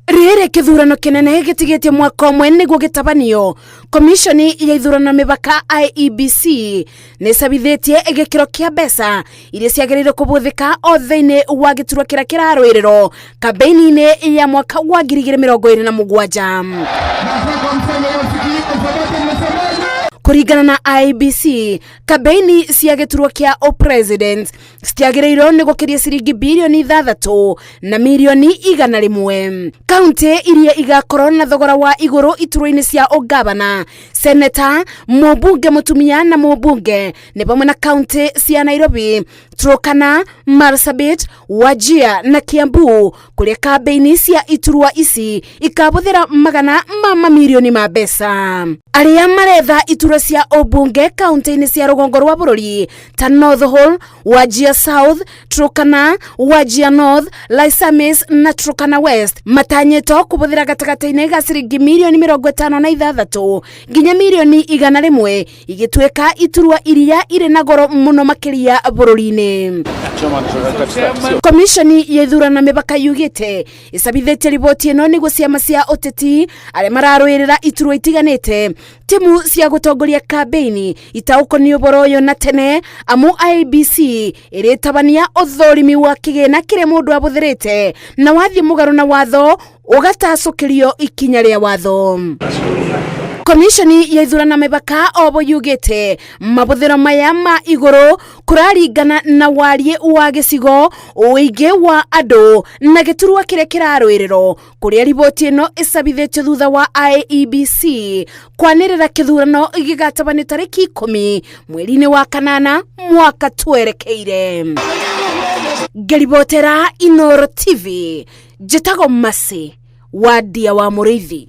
Rĩrĩ kĩthurano kĩnene gĩtigĩtie mwaka ũmwe nĩguo gĩtabanio, komishoni ya ithurano na mĩbaka IEBC nĩ ĩcabithĩtie gĩkĩro kĩa mbeca iria ciagĩrĩire kũbũthĩka o thĩinĩ wa gĩturwa kĩrĩa kĩrarũĩrĩrwo kambeini-inĩ ya mwaka wa 2027. Kũringana na IEBC, kambeini cia gĩturwa kĩa ũpresident citiagĩrĩirwo nĩ gũkĩria ciringi birioni 6 na mirioni 100. Kaunti iria igakorwo na thogora wa igũrũ iturwa-inĩ cia ũgavana, seneta, mũmbunge mũtumia na mũmbunge nĩ vamwe na kaunti cia Nairobi, Turkana, Marsabit, Wajir na Kiambu, kũrĩa kambeini cia iturwa ici ikabũthĩra magana ma mamirioni ma mbeca. Arĩa maretha iturwa cia ũmbunge kaunti-inĩ cia rũgongo rwa bũrũri ta North Hall, Wajir South, Turkana, Wajir North, Laisamis na Turkana West matanyĩtwo kũbũthĩra gatagatĩ-inĩ ga ciringi mirioni 56 nginya mirioni 100, igĩtuĩka iturwa iria irĩ na goro mũno makĩria bũrũri-inĩ. Komishoni ya ithurano na mĩbaka yugĩte ĩcabithĩtie riboti ĩno nĩguo ciama cia ũteti, arĩa mararũĩrĩra iturwa itiganĩte, timu cia gũtongoria kambeini itaũkwo nĩ ũhoro ũyũ na tene, amu IEBC ĩrĩtabania ũthũrimi wa kĩgĩna kĩrĩa mũndũ abũthĩrĩte na wathiĩ mũgarũ na watho ũgatacũkĩrio ikinya rĩa watho. Komishoni ya ithurano na mĩbaka obo yugĩte mabũthĩro maya ma igũrũ kũraringana na wariĩ wa gĩcigo, ũingĩ wa andũ na gĩturwa kĩrĩa kĩrarũĩrĩrwo, kũrĩa riboti ĩno ĩcabithĩtio thutha wa IEBC kwanĩrĩra kĩthurano gĩgatabanio tarĩki 10 mweri-inĩ wa kanana mwaka twerekeire. Ngĩribotera Inoro TV, njĩtagwo Mercy Wandia wa Mũrĩithi.